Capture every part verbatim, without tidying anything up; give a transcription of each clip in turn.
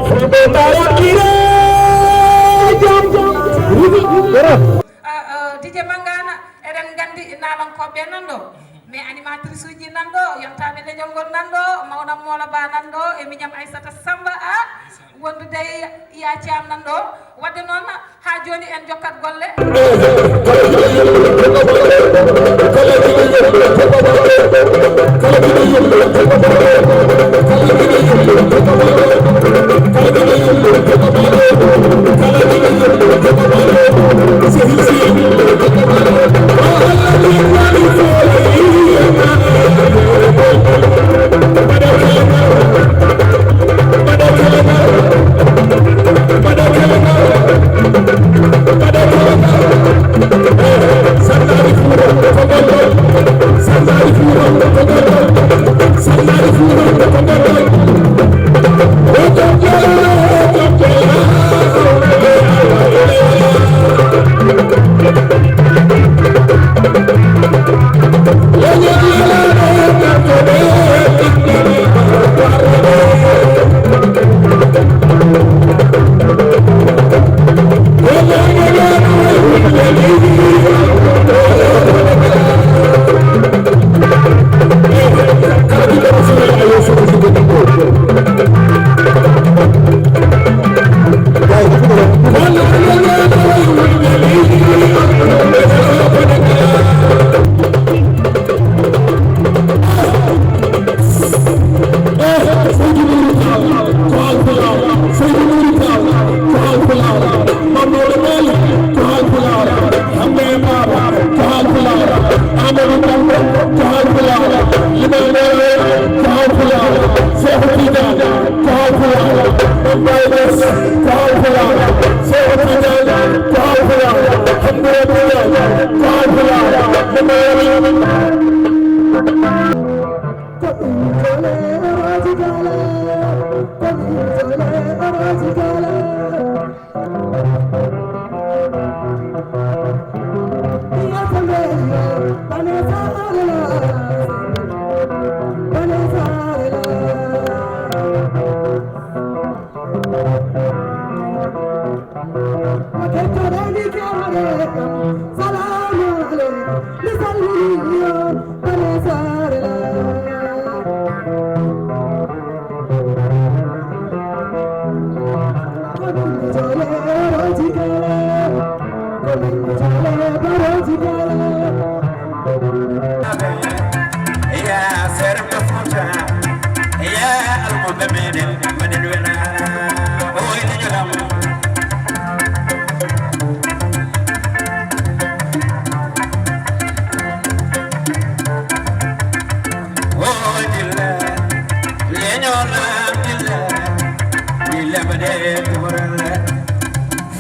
Fulɓe mbaɗa kire jam. Ah, ah, D J Mangana, eɗen nganndi naalankooɓe nan ɗo, mais animatrice uji nan ɗo, yontaaɓe leñol ngol nan ɗo, mawnam Moola Ba nan ɗo, e miñam Aissata Samba, a wondude e Yaa Caam nan ɗo. Wadde noon, haa jooni en jokkat golle.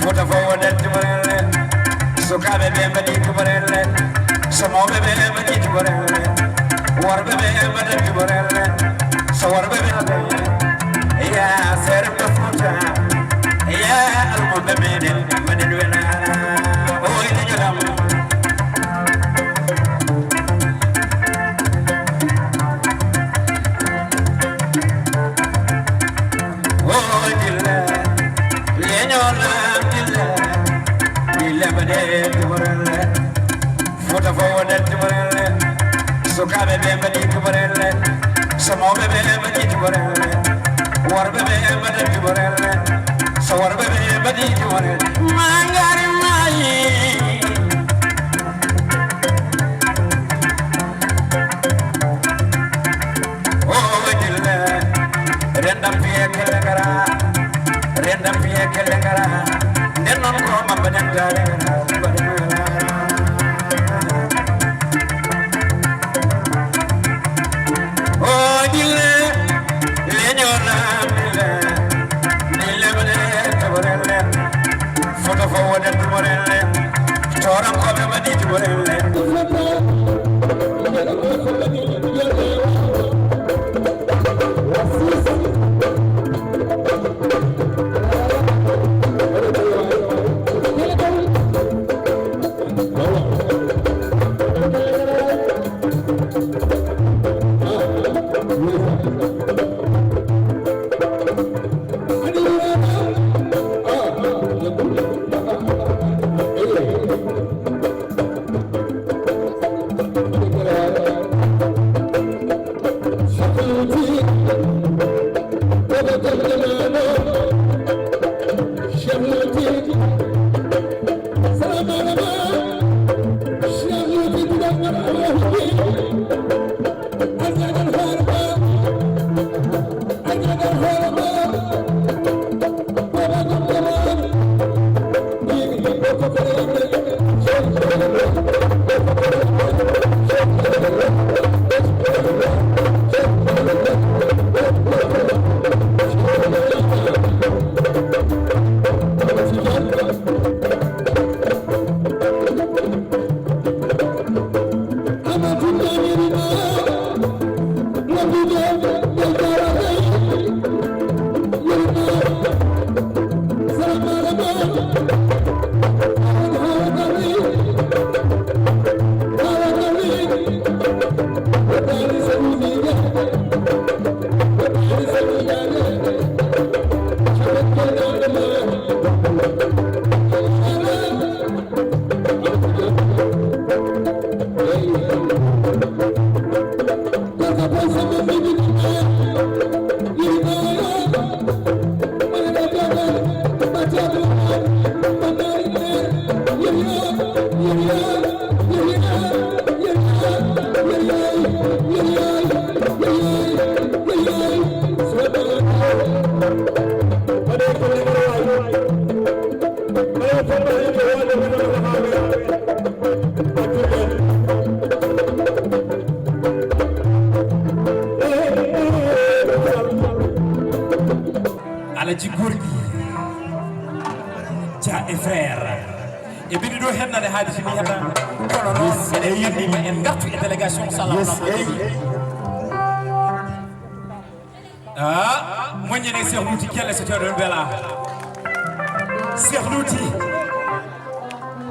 Fota fof waɗat tubarelle. Sukaaɓe ɓe mbaɗi tubarelle. Somooɓe ɓe mbaɗi tubarelle. Worɓe ɓe mbaɗat tubarelle. So worɓe ɓe ya seere ko Fota. Ya almuɓe meɗen mbaɗen welaa. O wayno jolam. O dilla, leñol am dilla, dilla mbaɗe tubarelle. Fota fof waɗat tubarelle. Sukaaɓe ɓe mbaɗi tubarelle. So mawɓe ɓe mbaɗi tubarelle. Worɓe ɓe mbaɗat tubarelle. So worɓe ɓe mbaɗi tubarelle. Ma ngari maayi. O dille, rendam fiye kelle ngara, rendam fiye kelle ngara, nden non ko mamba den tare ngara. O dille, leñola dille, dille mane tabarelle, foto fo wodan tabarelle, toram ko be mani tabarelle. Alaji Gorgui, Dia et frère. E mbiɗi ɗo hennande haali fini hena. Kono noon eɗen yannima en ngartu e délégation salaam. Ah, moƴƴere Cheikh Louty Kelle so tawɗon bela. Cheikh Louty.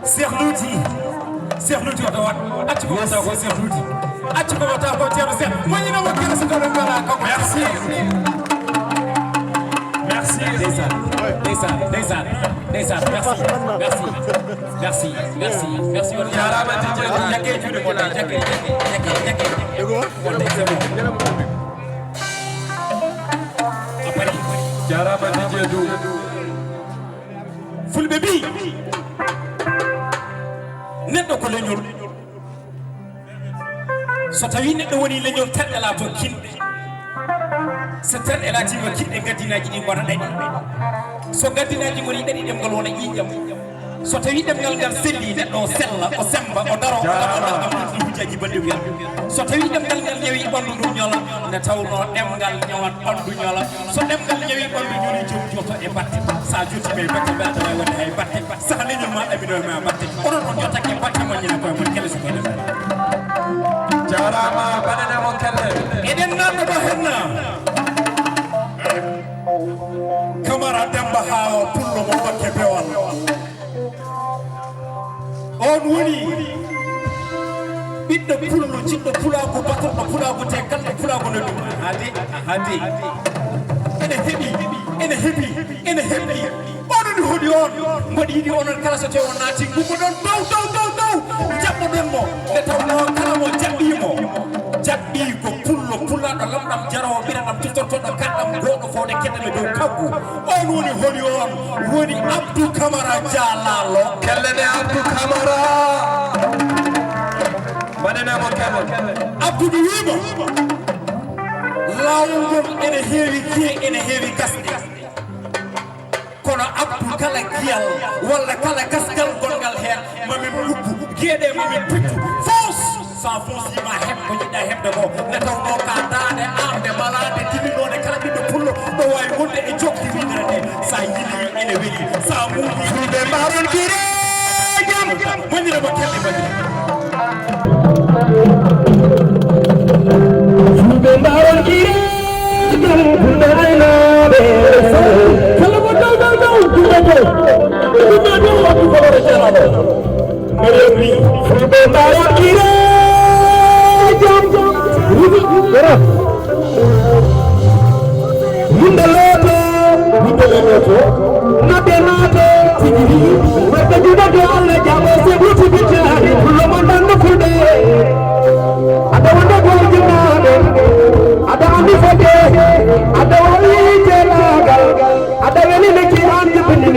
Cheikh Louty. Cheikh Louty oto wat. Accu ko wata ko Cheikh Louty. Accu ko wata ko Ceerno Cheikh. Moƴƴere mo Kelle so tawɗon bela. Merci. Merci. Ndeysaan. Ndeysaan. Ndeysaan. Ndeysaan. Merci. Merci. Merci. Merci. Merci. On jaaraama Didier Doum. Jaggee juuɗe mon. Jaggee, jaggee, jaggee, jaggee. On jaaraama Didier Doum. Fulɓe mbi neɗɗo ko leñol. So tawi neɗɗo woni leñol, terɗe laato kinɗe. So terɗe laatiima kinɗe, gaddinaaji ɗi ngona ɗaɗi. So gaddinaaji ngoni ɗaɗi, ɗemngal wona ƴiiƴam. So tawi ɗemngal ngal selli, neɗɗo o sella, o semmba, o daro, o ɗaɓɓa ngal ɗam ɗum hujjaaji balɗe wiyata. So tawi ɗemngal ngal ñawi ɓanndu ndu ñola, nde tawnoo ɗemngal ñawat ɓanndu ñola. So ɗemngal ñawi ɓanndu ñoli, joom joto e batte. Sa jottiima e batte, mbaɗa waɗde hay batte. Saha leñol ma ɗaminol ma batte. Onon on jottake batte mon ñina koye mon kelle so koye ɗum. Jaaraama, baɗanee mon kelle. Eɗen nanɗo ɗo henna. Kamara Demba Hawa Pullo mo Bakke Bewal. On woni ɓiɗɗo pullo, jiɗɗo pulaagu, batorɗo pulaagu, te kalɗo pulaagu no ɗum. Aha de, aha de. Ene heɓi, ene heɓi, ene heɓi. Oɗon holi on, mboɗo yiɗi onon kala so tawi on naati, ngummoɗon dow, dow, dow, dow. Jaɓɓoɗon mo, nde tawnoo kala mo jaɓɓii mo, jaɓɓii ko pullo, pulaaɗo, lamɗam, jaroowo, ɓiranɗam, tuftortooɗo, kaɗɗam, gooɗo fowde keɗɗam e dow kaggu. On woni holi on? Woni Abdou Camara Jalalo. Kelle ne Abdou Camara. Mbaɗanee mo kelle. Abdou mi wiima, laawol ngol ene heewi kiye, ene heewi gasɗe. Kono Abdou, kala kiyal walla kala gasgal gonngal heen, ma min ngubbu geeɗe, ma min pittu. Foos, sa foosi ma heɓ ko njiɗɗa heɓde ko, nde tawnoo ka daande aamde, malaade, tinndinoonde kala ɓiɗɗo pullo ɗo waawi wonde e jokki winnere nde. Sa yili ene weli, sa muuyi. Fulɓe mbaron kire jam. Moƴƴere mo kelle moƴƴere. Fulɓe mbaron kire. Kala mo daw, daw, daw, ɗum e dow. Ɗum e dow, wattu ko ɗo ceerano. Mbeɗa wi, fulɓe mbawa kire jam. Wuro. Winde looto, winde looto. Naɓe naɓe, tigi rigi. Wadde juuɗe dow Allah jam, o se wuti bitte hari. Fullo mon ɗan no fulɓe. Aɗa wonde gol jinnaaɓe, aɗa anndi fodde, aɗa wawi yiite laagal, aɗa weli lekki an jibbini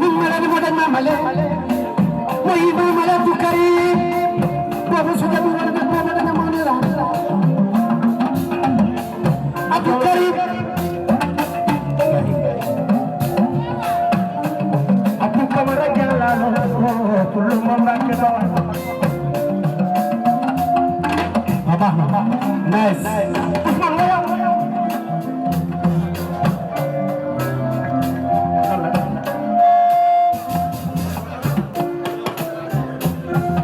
Min malani mo ɗan mamale, mo yi mamale Abdou Karim. Bobo suka ɗum wonata bobo ɗana monira. Abdou Karim. Abdou Camara Diallo, ko tullumo Mbacke Bawal. Baba, nice. Ousmane, waya.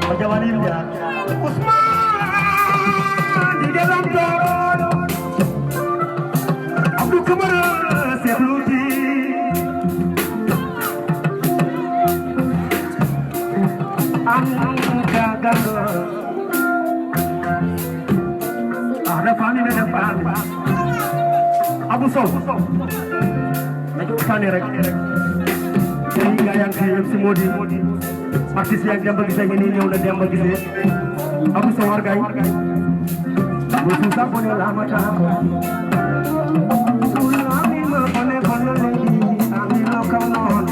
O jawani yimɓe an. Ousmane, Didier Lamdo, Abdou Camara, Cheikh Louti. An ka gando. Ah, na fami, na fami. Abu Sow. Nañu waxtaanee rek. Tey gaa yaa ngi fi M C Mody. Artiste yaa ngi Demba Guissé ngi nii, ñëw na Demba Guissé. Abou Sow Argay. Musu sa bone la mata. Ami ma bone bone lady. Ami lo come on.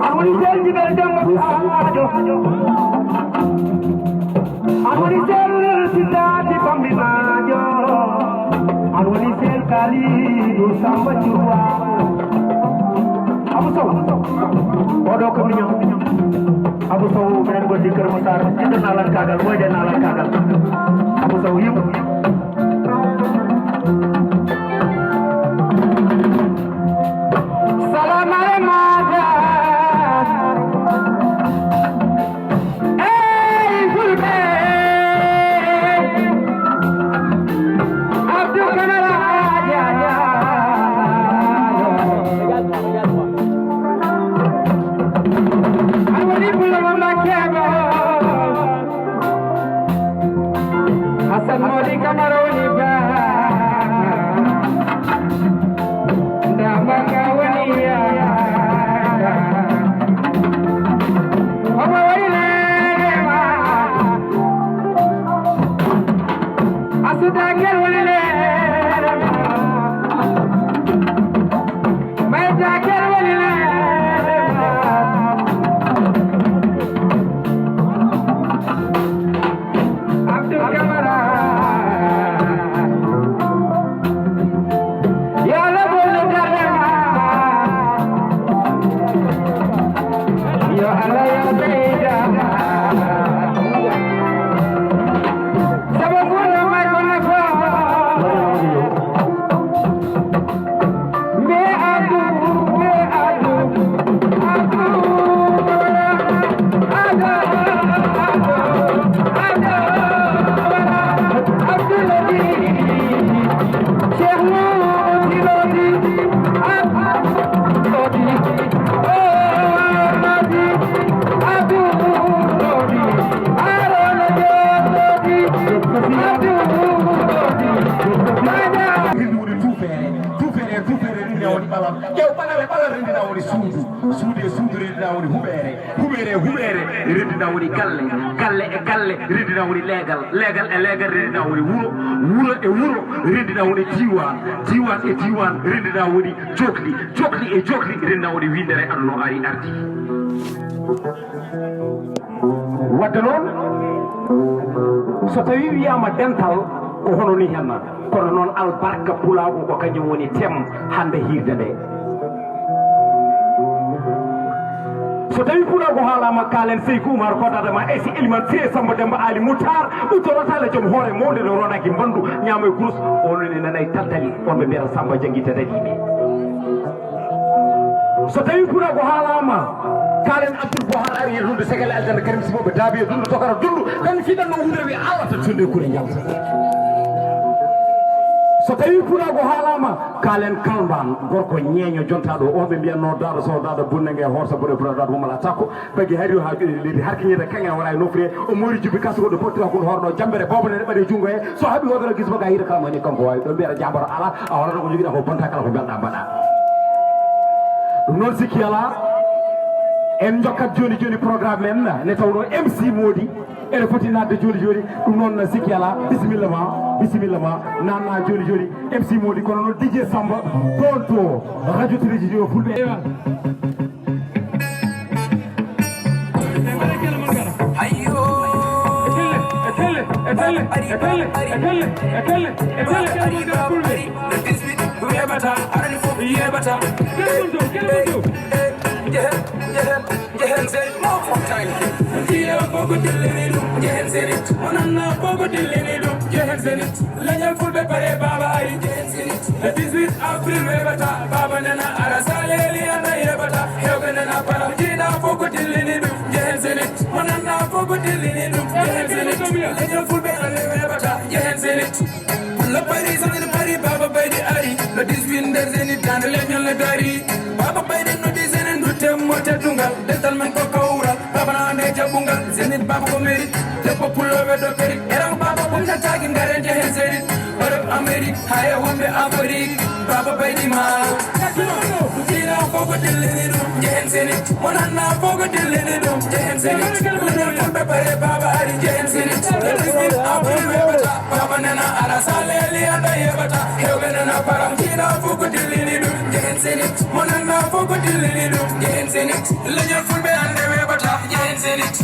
An woni seljiɓe Demba Sadio. An woni sel Sidaati Bambinaajo. An woni sel Kalidu Samba Curwa. Abou Sow. Oɗo ko miñam. Abou Sow, minen gondi Kër Massar. Jiɗɗo naalan kaagal, moyde naalan kaagal. Abou Sow, yiw. Salam aleykum. Ey, Fulɓe. Abdou Camara Diallo. An woni Fulɓe Mamba Keba. Hassan Mody Camara woni ba. Ndamba ka woni ya. Omo woni lele ma. Asuda ngel woni lele ma. Mayta ngel woni lele ma. Abdou Camara. Yo Allah bonnu darde ma. Yo Allah yo ɓeyda. Sabu kono may kono ko. Mbe Abdou, mbe Abdou, Abdou, Abdou, Abdou, Abdou, Abdou, Cheikh Mody Lodi, Abdou Lodi, oh, Lodi, Abdou Lodi, Arona Diop Lodi, Abdou Lodi, Mania. Tuufeere, tuufeere, tuufeere, rindina woni ɓalal. Ƴeew ɓalal e ɓalal, rindina woni suudu. Suudu e suudu, rindina woni huɓeere. Huɓeere e huɓeere, rindina woni galle. Galle e galle, rindina woni leegal. Leegal e leegal, rindina woni wuro. Wuro e wuro, rindina woni diiwaan. Diiwaan e diiwaan, rindina woni jokli. Jokli e jokli, rindina woni winndere. Aduna o ari, ardi. Wadde noon, so tawii wiyaama dental, ko hono nii henna. Kono noon, albarka pulaagu ko kañum woni tem hannde hiirde nde. So tawii pulaagu haalaama, kaalen Seyku Umar, ko dada ma, e si Eliman Siree Samba Demba Ali Mutar, uddorata le joom hoore mawnde no ronaki mbandu, ñaamo e kurus, on ne nanay tattali, on ɓe mbiyata Samba Janngi Tadadiɓe. So tawii pulaagu haalaama, kaalen Abdul Bohar Ariel Segele aljanna karim simoɓe daabi e dundu tokara dundu. Kan fiɗan no wudere wi Allah tan sonde kure jalta. So tawi pulaagu haalama, kaalen kalban gorko ñeeño jontaɗo o ɓe mbiyanno dada so dada bunne nge horsa bore bro dada humala takko. Bagi hari ha joɗi leydi harkiñede kangen wara e nofre. O mori jubi kaso goɗɗo pottira kun horɗo jambere bobo nene ɓaɗi jungo he. So haɓi wodoro gisma ga hira kala moni kanko wawi ɗo mbiyata jamboro ala. A wala ɗo ko jogiɗa ko bonta kala ko belɗa mbaɗa. Ɗum noon sikki ala. En jokkat joni joni programme en ne tawno M C Modi. Ene foti nadde joni joni. Ɗum noon sikki ala. Bisimilla ma. Bisimilla ma. Nanna joni joni. M C Modi kono noon D J Samba. Toon to. Radio Télévision Fulɓe. Jehen Zenit. Leñol Fulɓe pare, Baba ari, Jehen Zenit. Le dix-huit avril weɓata, Baba nena ara saleli anda yeɓata. Hewɓe nena para, jiɗa fof ko dillini ɗum, Jehen Zenit. Mo nanna fof ko dillini ɗum, Jehen Zenit. Leñol Fulɓe ande weɓata, Jehen Zenit. Pullo Paris, Zenit Paris, Baba Baydi ari. Le dix-huit nder Zenit, dande leñol ne dari. Baba Baydi noddi Zenit, ndutte mo teddungal. Dental men ko kawral, Baba na ande jaɓɓungal. Zenit Baba ko mérite, debbo pullo weddo kadi. Eran Baba bum na tagi ngaren Jehen Zenit. Europe, Amérique, haya wonɓe Afrique. Baba Baydi ma. Dina fof ko dillini ɗum, Jehen Zenit. Mo nanna fof ko dillini ɗum, Jehen Zenit. Leñol Fulɓe pare, Baba ari, Jehen Zenit. Leñol Fulɓe weɓata, Baba nena ara saleli anda yeɓata. Hewɓe nena para, dina fof ko dillini ɗum, Jehen Zenit. Mo nanna fof ko dillini ɗum, Jehen Zenit. Leñol Fulɓe ande weɓata, Jehen Zenit.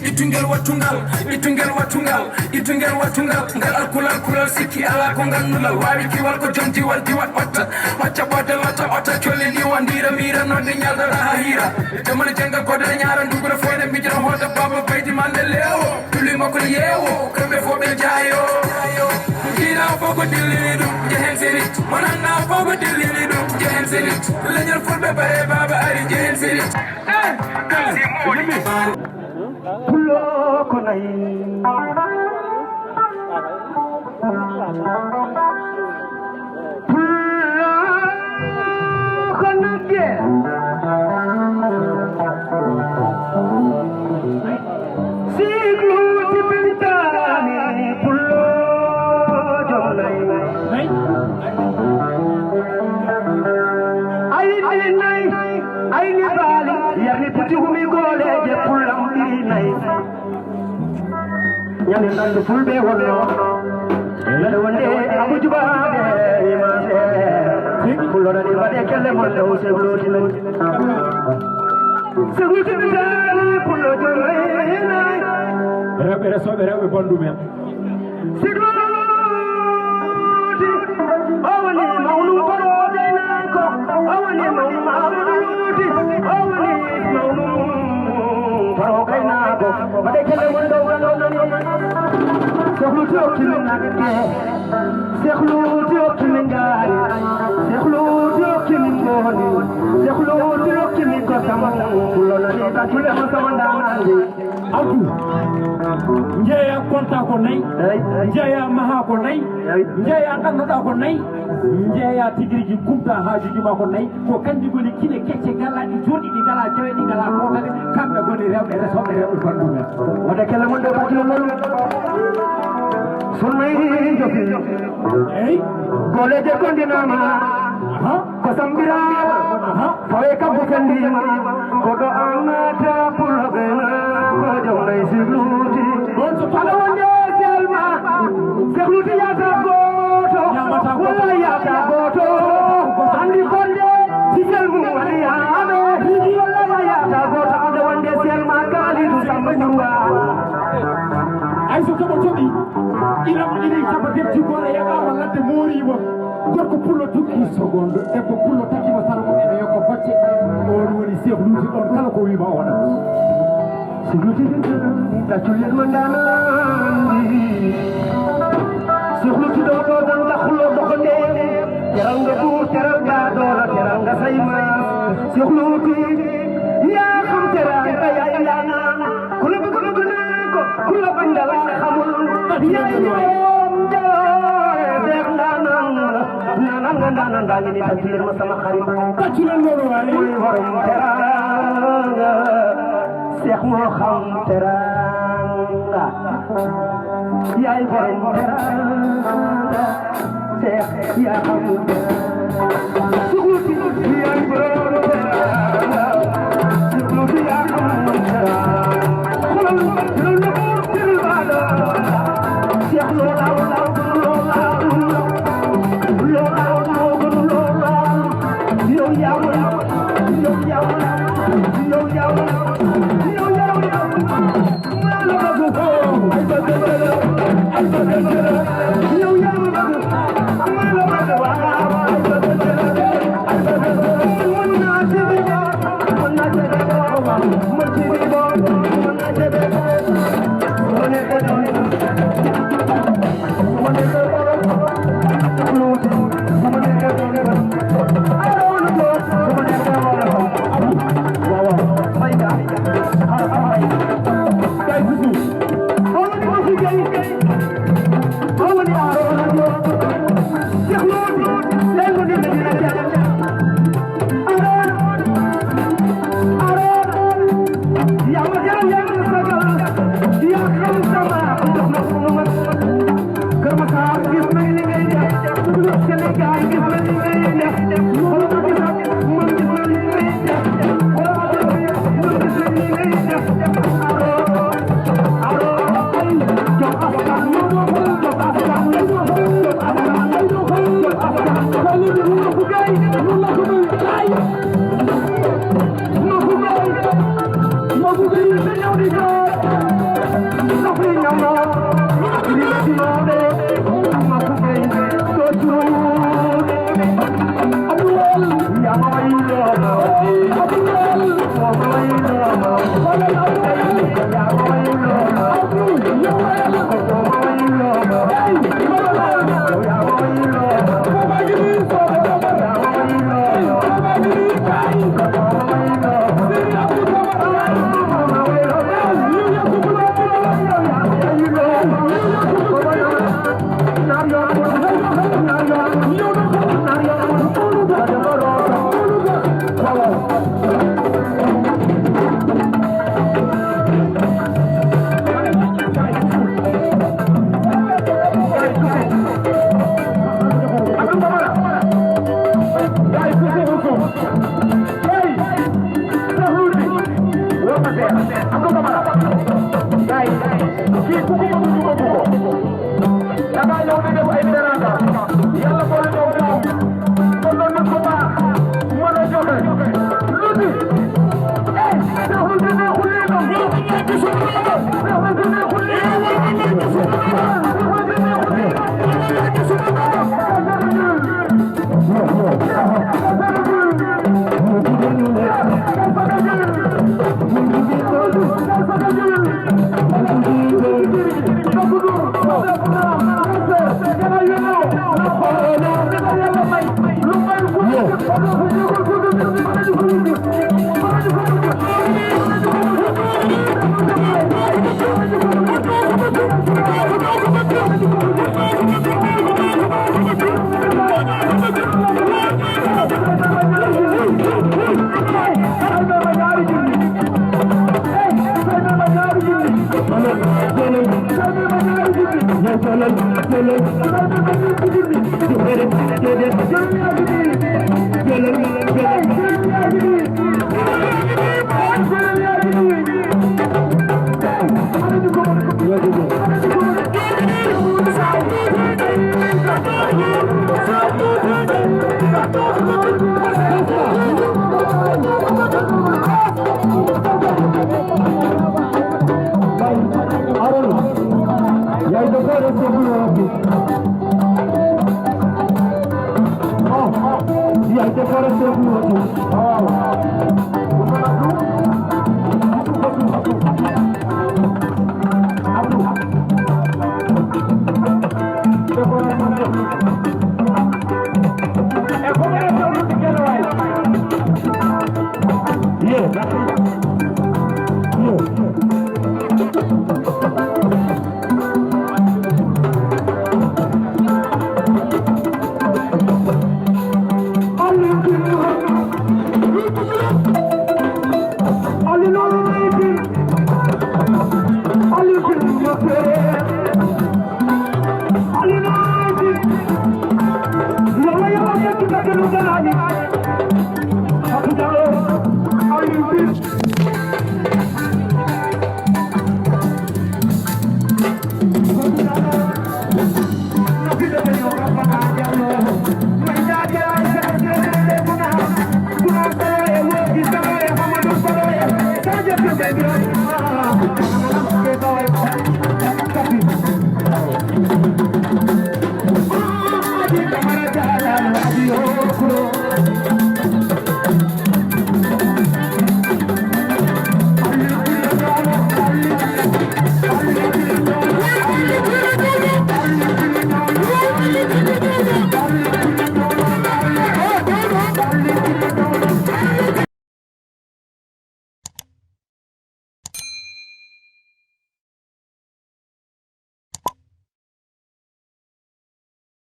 Itungel wattungal, itungel wattungal, itungel wattungal. Ngal alkulal kulal sikki ala ko ngal nulal. Wawi kiwal ko jom diwal diwal watta. Wacca ɓodde latta otta colli ni wandira mira nodde ñalɗo raha hira. Jamana janga goɗɗo ñaara ndugura foyde mbijira hoota Baba Baydi mande lewo. Tulli makko yewo, kamɓe fof ɓe jaayo. Kiina fof ko dillini ɗum, Jehen Zenit. Mo nanna fof ko dillini ɗum, Jehen Zenit. Leñol Fulɓe bare Baba ari, Jehen Zenit. Pullo ko nayi. Pullo ko nagge. Siglu tibintani pullo jom nayi. Ayni nayi, ayni baali, yarni puti humi gooleeje pullam ɗiɗi nayi. Ñande nande fulɓe wonno. Mbeɗa wonde Abu Jubaaɓe imaaɓe. Pullo nani mbaɗe kelle mon ɗo segluti men. Segluti men pullo jom nayi. Rewɓe resooɓe rewɓe bandum en. Sigluuti, o woni mawnum koɗo gaynaako, o woni mawnum Amadou Luuti, o woni mawnum koɗo gaynaako. Waɗe kelle mon dow galo nani. Sigluuti o kimin nagge, Sigluuti o kimin gaari, Sigluuti o kimin gooni, Sigluuti o kimin kosam. Pullo nani batule mo sama ndanandi. Abdou, njeeya konta ko nayi, njeeya maha ko nayi, njeeya ɗannoɗa ko nayi, njeeya tigi rigi kumta haajuji ma ko nayi. Ko kanji ngoni kine kecce galaɗi joɗɗi ɗi ngala jawe ɗi ngala kotane. Kamɓe ngoni rewɓe resooɓe rewɓe bandumen. Wata kelle mon ɗo batino mon. Sunnayi jofi. Eyi. Goleje kondinama. Aha. Ko sambira. Aha. Fawe kabbu fendima. Ko ɗo annata pullo ɓe na ko jom nay sigluti. Aɗa wonde selma. Sigluti yata goto. Walla yata goto. Andi konde. Si selmu wali yame. Walla yata goto. Aɗa wonde selma kalidu samba ñuwa. Ay so toɓo toɓi. Ilam ini taba debti gore yaɗama ladde moriwa. Gorko pullo tukki seconde, debbo pullo tagima sara mo ene yokko facce. On woni Cheikh Louti on kala ko wima o waɗat. Cheikh Louti taccu yirma ndanandi. Cheikh Louti ɗo ɗo dan dakhlo dokonde. Teranga bur teranga dola teranga sayma. Cheikh Louti ya kham teranga ya ilana. Ku la bëgg, bëgg naa ko, ku la bañ da laa xamul. Yaay borom jaloore, Seex ndaanaan la. Ndaanaan nga, ndaanaan ngaa ngi nii, tàccu leen ma sama xarit. Tàccu leen loolu waay. Mooy borom teraanga, Seex moo xam teraanga. Yaay borom teraanga. Seex yaa xam teraanga. Sukuti yaay borom teraanga. Sukuti yaa xam teraanga. Xoolal, yow la ko tëral baa la. Seex loo laal, loo laal, loo laal, loo laal, yow yaa mën, yow yaa mën, yow yaa mën, yow yaa mën.